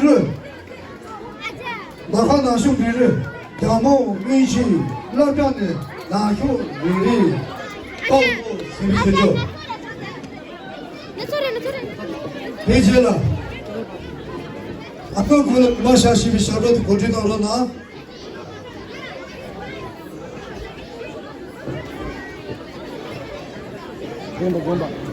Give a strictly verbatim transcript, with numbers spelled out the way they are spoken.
རུ། ལ་ཁ་ནང་ཤུགས་འབྲི་རུ། རྒྱ་མོ་སྔོན་ཆད་སློབ་གྲྭ་ནས་ནང་ཤུགས་འབྲི་རུ། ཏོག་ཏོག་ཟིན་རུ་ཟེར་རྒྱུ། དེ་རྗེས་ལ། ཨ་ཁུ་ཁོ་ལ་མ་ཤ་ཞིབ་པའི་ཞབས་བྲོ་དེ་གོ་སྒྲིག་གནང་རོགས་གནང་། དགོན་པ་དགོན་པ།